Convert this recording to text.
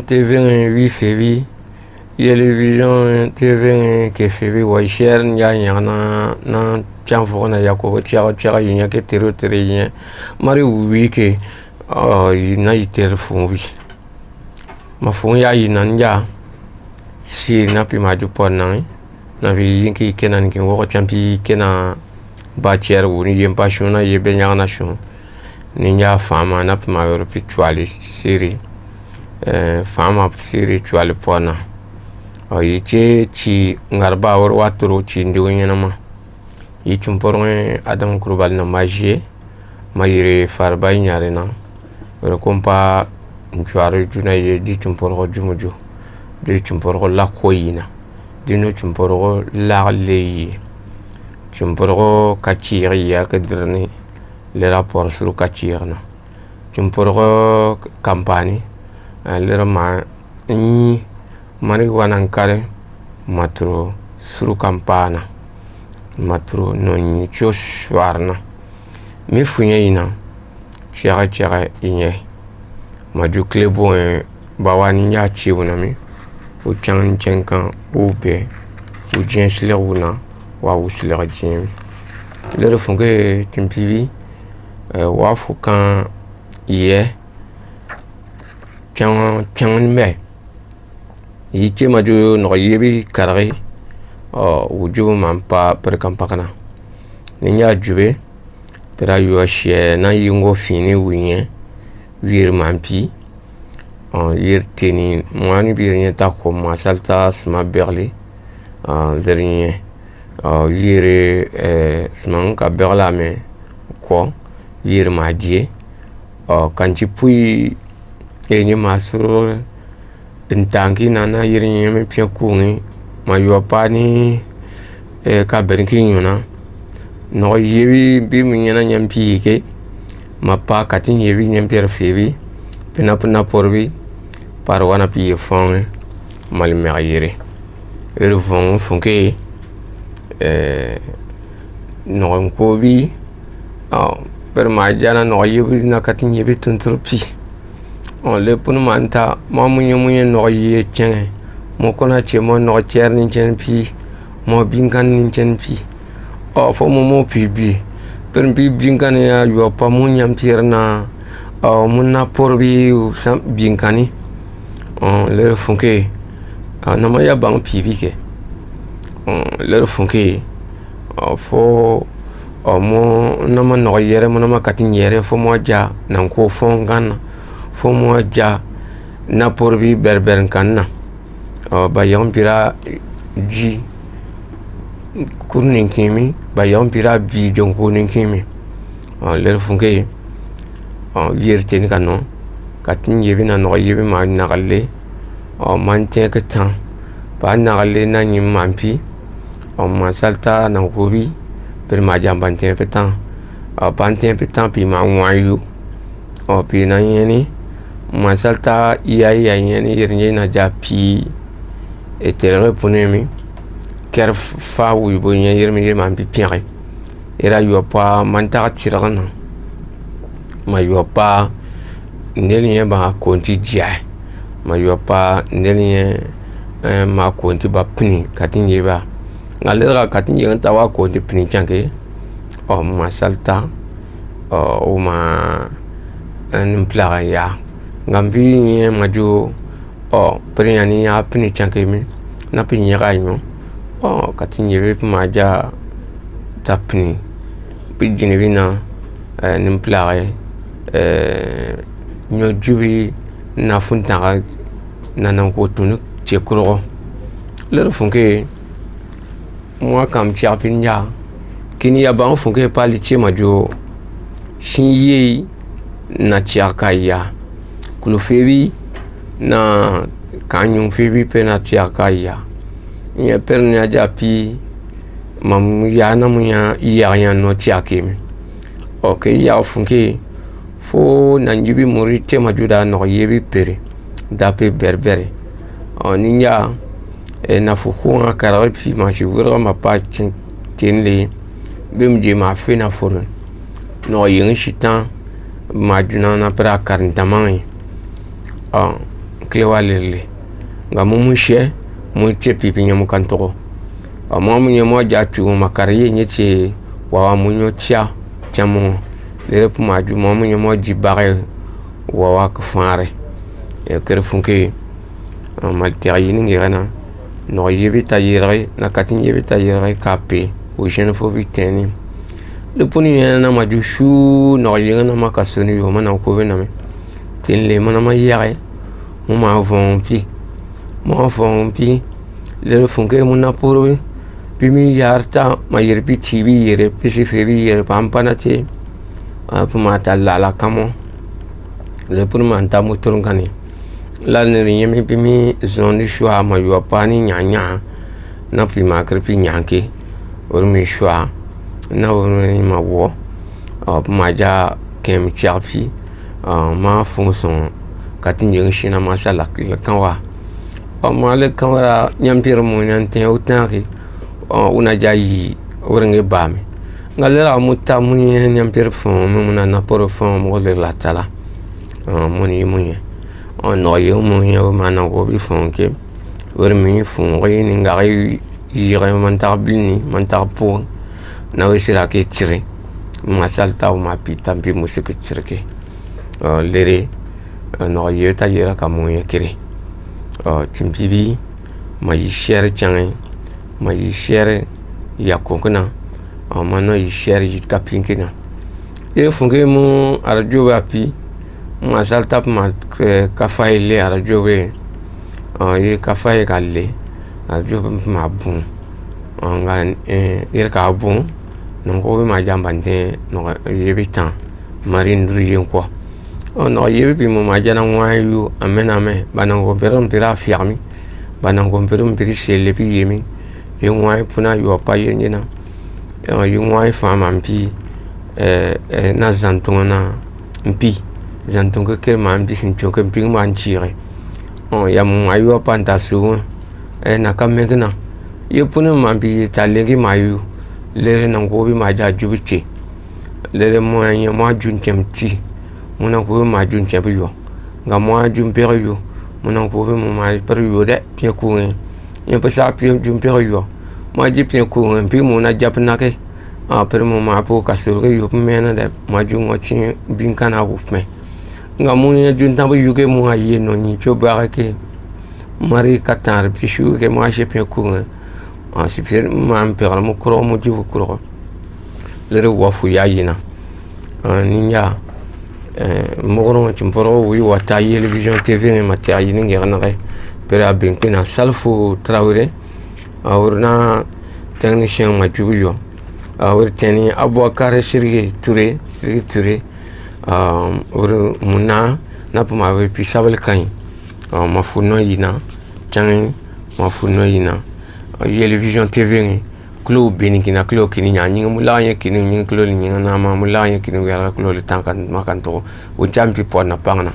TV wi febi Télévision TV ke febi wa share nya nya na na chanfo na yakobo tiago tiago yinya ke tero tere yinya mari wi ke na yiter fun wi ma fun ya yina nja si na pi ma ju pon na na vi yinki kenan ki wo champi kena ba tier wu ni yem pa shuna ye be nya na shun ni nya fama na pi ma yor pi chwali siri fama siri chwali pona o yiche chi ngarba wor watro chi ndiwo ma yi chumporwe Adam Krubal na magie ma yire farba nyare na wor kompa nchwaro juna ye di chumporgo jumuju di chumporgo la koyina di no chumporgo la leyi chumporgo kachiri ya kedirni le rapport sur kachirna chumporgo campagne le ma ni mari wanankare matro suru kampana matro no ni choshwarna mi funye ina tiara tiara inye maju klebo bawani nya chiwuna mi o chan chenkan o be o jensle wuna wa usle jin le funke timpivi wa fukan ye chan chan me yiche maju no yebi karari o uju mampa per kampakana ninya jube tera yoshie na yingo fini winye wir mampi en wir teni mwani birnye ta ko masalta sma berli en dernier wir sma ka berla me ko wir madie o kanchi pui enye masuro ntangi nana yiri nyame pia kungi ma yopani e ka berinki nyona no yebi bi munyana nyampi ke ma pa katin yebi nyampi febi pina pina porbi parwana pi fon mal meriyere er fon funke no nkobi o per ma jana no yebi na katin yebi tunturpi on le pun manta ma munye munye no ye chen mo kona che mo no cher ni chen pi mo binkan ni chen pi o fo mo mo pi bi per bi binkan ya yo pa mu nyam pier na o mun na por bi sam binkani on le funke na ma ya bang pi bi ke on le funke o fo o mo na ma no yere mo na ma katin yere fo mo ja na ko fo ngana fo mo ja na porbi berber kanna o ba yompira ji kurnin kimi ba yompira bi jonkunin kimi o le funke o yerte ni kanu katin yebi na no yebi ma nagalle o man te ka tan ba nagalle na nyim mampi o ma salta na gobi per ma jamban te petan o ban te petan pi ma wayu o pi na yeni masalta iya iya yeni yirnye na ja pi e terre punemi ker fa wi bo yen yirmi yirma pi piare era yo pa manta tirana ma yo pa neli ba konti ja ma yo pa neli ma konti ba pni katin yeba ngalera katin yen tawa konti pni chanke o masalta o ma mplara ya ngambi nye maju o prinya ni ya pni chanke mi na pni ra nyo o katin yebe maja tapni pidine bina mplara nyo jubi na funta na nan ko tunu chekuro le funke moi kam tiapinya kini ya ba funke pali che maju shin ye na tiaka ya kulufebi na kanyun febi pe na tiaka ya nye per nya japi mam ya na munya ya ya no tiake mi okay ya funke fo nanjibi muri te majuda no yebi pere dape berbere oninya e na fuku nga karapi ma shi wura ma pa tenle bim je ma fe na foro no yin shitan ma juna na pra karntamai klewa lele nga mu mu she mu te pipi nyamu kan to mo mu nye mo ja tu makari ye nye che wa wa mu nyo chia chamo lere pu ma ju mo mu nye mo ji bare wa wa ka fare e kere funke ma te yi ni ngena no yebi ta yere na katin yebi ta yere kape o jeune fo bi teni le puni na ma ju shu no yere na ma kasoni yo ma na ko be na me tin le ma na ma yere mo ma von pi mo von pi le funke mo na poro pi mi yarta ma yere pi tibi yere pi si fe bi yere pampa na te a pu ma ta la la kamo le puni ma ta mo turun kani la ne ni mi pi mi zon di shwa ma yo pa ni nya nya na pi ma kre pi nya ke or mi shwa na or mi ma wo ma ja kem charpi ma fonson katin jeng shina ma sa la kan wa o ma le kan wa nyam pir mo nyan te o tan ki una ja yi or nge ba me ngale la mu ta mu ni nyam pir fon mu na na por fon mo le la tala mo ni mu ni on no yo mo ni o ma na go bi fon ke or mi fon ri ni ngari yire man tar bilni man tar po na we sira ke tire ma salta o ma pita mpi musike tire ke lere no ye ta yera ka mo ye kere timpibi ma yi shere change ma yi shere ya kokna ma no yi shere yi ka pinkina e funke mo arjo ba pi ma salta ma ka faile arjo be ye ka faile kalle arjo ma bun nga yere ka bun non ko be ma jambante no ye bi tan marine ndru ko no ye bi mo ma jana wa yu amena ame banan ko beram pira fiami banan ko beram piri sele bi yemi ye wa puna yu pa ye nyina yu wa fa ma mpi na zanton na mpi zanton ko ke ma mpi sin choko mpi ma nchire on ya mo ayu pa nta su na ka megna ye puna ma mpi ta legi ma yu lere nan ko bi ma ja ju bi che lere mo anya mo ju ntem ti mona ko ma ju ntem yo nga mo ju mpere yo mona ko mo ma per yo de pie ku en ye pa sa pie ju mpere yo ma ji pie ku en pi mo na jap na ke a per mo ma po ka so ke yo me na de ma ju ngo chi bin kana wo me nga mo ye ju nta yo ke mo aye no ni cho ba ke mari katar pi shu ke mo she pie ku en a si pie ma mpere mo kro mo ju kro lere wa fu ya yina ni ya mogoro timporo wi wata television TV ma ta yini ngi na pera binkina Salfo Traoré awurna technicien ma juyo awur teni Abouakar Sirgi Touré Sirgi Touré awur muna na puma wi pisabel kan ma funo yina tang ma funo yina television TV klo benikina klo kini nya nyinga mula nya kini nyinga klo nyinga na ma mula nya kini wala klo le tanka makan to o jampi po na pangna.